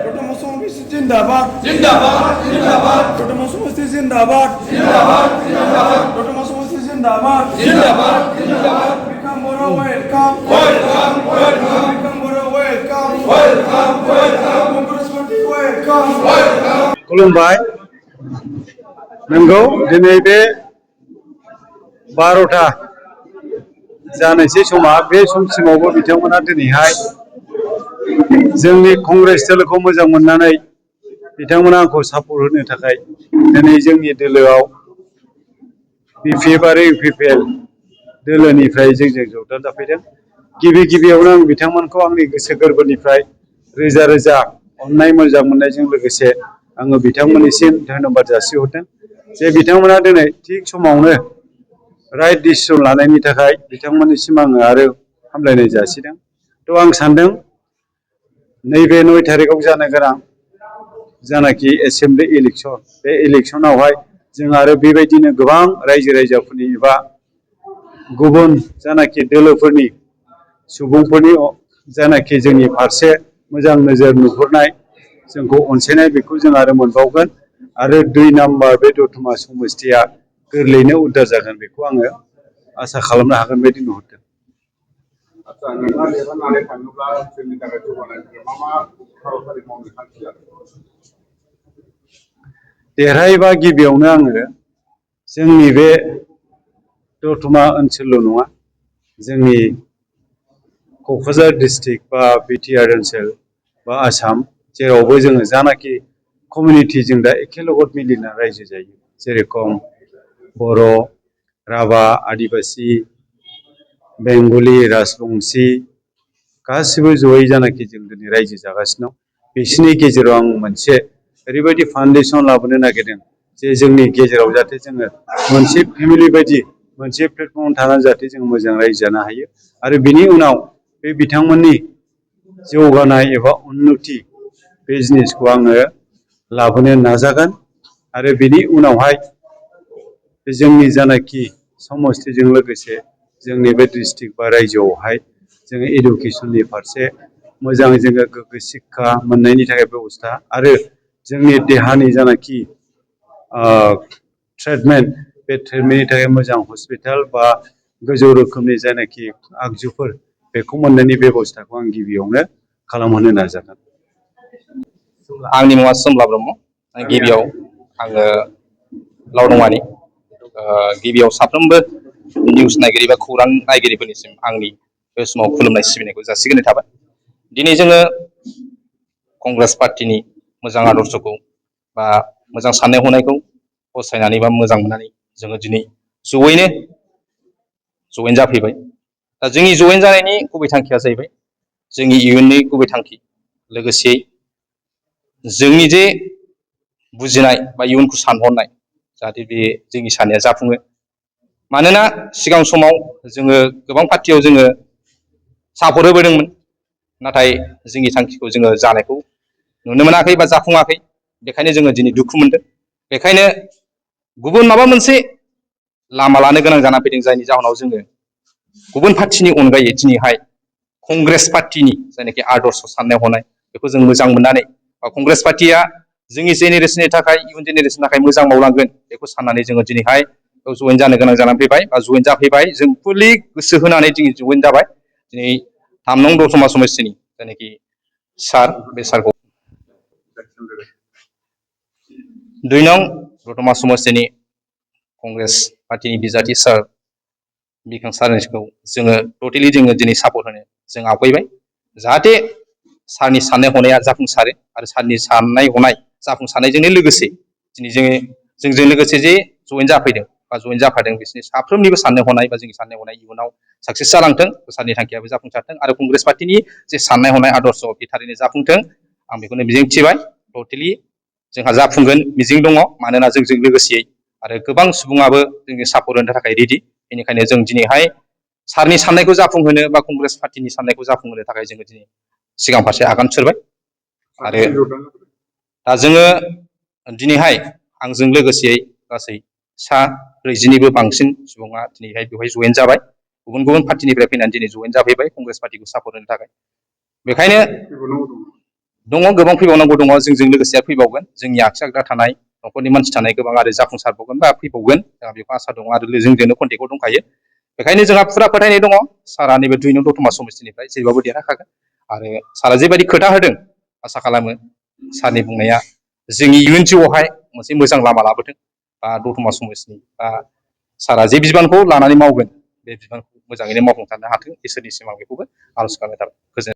Totama Somesti Zindabad. Totama Somesti Zindabad. Totama Somesti Zindabad. Become more welcome. Become more welcome. Congress Party welcome. खुलुमबाय नंगौ दिनै बे 12टा जानोसै समा बे समसिमावबो बिथांमोना दिनैहाय जोंनि कंग्रेस दोलोखौ मोजां मोननानै बिथांमोना आंखौ सापर्ट होनो थाखाय दिनै जोंनि दोलोआव बिपिएफ आरो इउपिपिएल दोलोनिफ्राय जोंजों जगदान जाफैदों। गिबियावनो आं बिथांमोनखौ आंनि गोसो गोरबोनिफ्राय रोजा रोजा अननाय मोजां मोननायजों लोगोसे आङो बिथांमोननिसिम धन्यबाद जासिहरदों जे बिथांमोना दिनै थिग समावनो राइट डिसिसन लानायनि थाखाय बिथांमोननिसिम आङो आरो हामलायनाय जासिदों। थ' आं सानदों नैबे 9 तारिखआव जानो गोनां जानाखि एसेम्बलि इलेक्सन बे इलेक्सनावहाय जों आरो बेबायदिनो गोबां रायजो राजाफोरनि एबा गुबुन जानाखि दोलोफोरनि सुबुंफोरनि जानाखि जोंनि फारसे मोजां नोजोर नुहुरनाय जोंखौ अनसायनाय बेखौ जों आरो मोनबावगोन आरो 2 नाम्बार बे दतमा समस्तिया गोरलैयैनो उद्धार जागोन बेखौ आङो आसा खालामनो हागोन बायदि नुहुरदों। आচ্ছা नोंथाङा देरहानानै थाङोब्ला जोंनि थाखाय जौगानाय मा हाबाफारि मावनो थांखि लादों? देरहायोबा गिबियावनो आङो जोंनि बे दतमा ओनसोलल' नङा जोंनि क'क्राझार डिस्ट्रिक्ट बा बिटिआर ओनसोल बा आसाम जेरावबो जोङो जानाखि कमिउनिटिजों दा एखे लगत मिलिना रायजो जायो जेरेखम बर' राभा आदिबासी बेंगलि राजबंशी गासिबो जयै जानाखि जों दिनै रायजो जागासिनो दं बिसिनि गेजेराव आं मोनसे ओरैबायदि फाउन्डेसन लाबोनो नागिरदों जे जोंनि गेजेराव जाहाथे जोङो मोनसे फेमिलि बायदि मोनसे प्लेटफर्माव थानानै जाहाथे जों मोजां रायजो जानो हायो आरो बिनि उनाव बे बिथांमोननि जौगानाय एबा उन्नति बे जिनिसखौ आङो लाबोनो नाजागोन आरो बिनि उनावहाय जोंनि जानाखि समस्तिजों लोगोसे जोंनि बे डिस्ट्रिक्ट बा रायजोआवहाय जोङो इडुकेसननि फारसे मोजां जोङो गोग्गो शिक्षा मोननायनि थाखाय बेबस्था आरो जोंनि देहानि जानाखि ट्रिटमेन्ट बे ट्रिटमेन्टनि थाखाय मोजां हस्पिटाल बा गोजौ रोखोमनि जायनाखि आगजुफोर बेखौ मोननायनि बेबस्थाखौ आं गिबियावनो खालामहोनो नाजागोन। आंनि मुङा सोमला ब्रह्म गिबियाव आङो लावदंवानि गिबियाव साफ्रोमबो निउस नायगिरि बा खौरां नायगिरिफोरनिसिम आंनि बे समाव खुलुमनाय सिबिनायखौ जासिग्रोनाय थाबाय। दिनै जोङो कंग्रेस पार्टिनि मोजां आदर्शखौ बा मोजां साननाय हनायखौ फसायनानै बा मोजां मोननानै जोङो दिनै जयेन जाफैबाय। दा जोंनि जयेन जानायनि गुबै थांखिया जाहैबाय जोंनि इयुननि गुबै थांखि लोगोसेयै जोंनि जे बुजिनाय बा इयुनखौ सानहरनाय जाहाथे बे जोंनि साननाया जाफुङो। मानोना सिगां समाव जोङो गोबां पार्टियाव जोङो सापर्ट होबोदोंमोन नाथाय जोंनि थांखिखौ जोङो जानायखौ नुनो मोनाखै बा जाफुङाखै बेखायनो जोङो दिनै दुखु मोनदों। बेखायनो गुबुन माबा मोनसे लामा लानो गोनां जानानै फैदों जायनि जाहोनाव जोङो गुबुन पार्टिनि अनगायै दिनैहाय कंग्रेस पार्टिनि जायनाखि आदर्श साननाय हनाय बेखौ जों मोजां मोननानै कंग्रेस पार्टिया जोंनि जेनेरेसननि थाखाय इयुन जेनेरेसननि थाखाय मोजां मावलांगोन बेखौ साननानै जोङो दिनैहाय जयेन जानो गोनां जानानै फैबाय बा जयेन जाफैबाय। जों फुलि गोसो होनानै दिनै जयेन जाबाय। दिनै 3 नं दतमा समस्तिनि जायनाखि सार बे सारखौ 2 नं दतमा समस्तिनि कंग्रेस पार्टिनि बिजाथि सार बिखां सारखौ जोङो टटेलि जोङो दिनै सापर्ट होनो जों आवगायबाय जाहाथे सारनि साननाय हनाया जाफुंसारो आरो सारनि साननाय हनाय जाफुंसारनायजोंनो लोगोसे दिनै जोंजों लोगोसे जे जयेन जाफैदों बा जयेन जाफादों बिसोरनि साफ्रोमनिबो साननाय हनाय बा जोंनि साननाय हनाय इयुनाव साक्सेस जालांथों सारनि थांखियाबो जाफुंसारथों आरो कंग्रेस पार्टिनि जे साननाय हनाय आदर्श बे थारैनो जाफुंथों आं बेखौनो मिजिंथिबाय। टटेलि जोंहा जाफुंगोन मिजिं दङ मानोना जोंजों लोगोसेयै आरो गोबां सुबुङाबो जोंनि सापर्ट होनो थाखाय रेडि। बेनिखायनो जों दिनैहाय सारनि साननायखौ जाफुंहोनो बा कंग्रेस पार्टिनि साननायखौ जाफुंहोनो थाखाय जोङो दिनै सिगां फारसे आगान सुरबाय आरो दा जोङो दिनैहाय आंजों लोगोसेयै गासै सा 40निबो बांसिन सुबुङा दिनैहाय बेवहाय जयेन जाबाय। गुबुन गुबुन पार्टिनिफ्राय फैनानै दिनै जयेन जाफैबाय कंग्रेस पार्टिखौ सापर्ट होनो थाखाय। बेखायनो दङ, गोबां फैबावनांगौ दङ, जोंजों लोगोसे फैबावगोन, जोंनि आखि आगदा थानाय न'खरनि मानसि थानाय गोबां आरो जाफुंसारबावगोन बा फैबावगोन, जोंहा बेखौ आसा दङ आरो जोंजोंनो कन्टेक्टआव दंखायो। बेखायनो जोंहा फुरा फोथायनाय दङ सारा नैबे 2 नं दतमा समस्तिनिफ्राय जेरैबाबो देरहाखागोन। आरो सारा जेबायदि खोथा होदों, आसा खालामो सारनि बुंनाया जोंनि इयुन जिउआवहाय मोनसे मोजां लामा लाबोथों, बा दतमा समस्तिनि बा सारा जे बिबानखौ लानानै मावगोन बे बिबानखौ मोजाङैनो मावफुंसारनो हाथों, इसोरनिसिम आं बेखौबो आर'ज खालामनाय थाबाय। गोजोननाय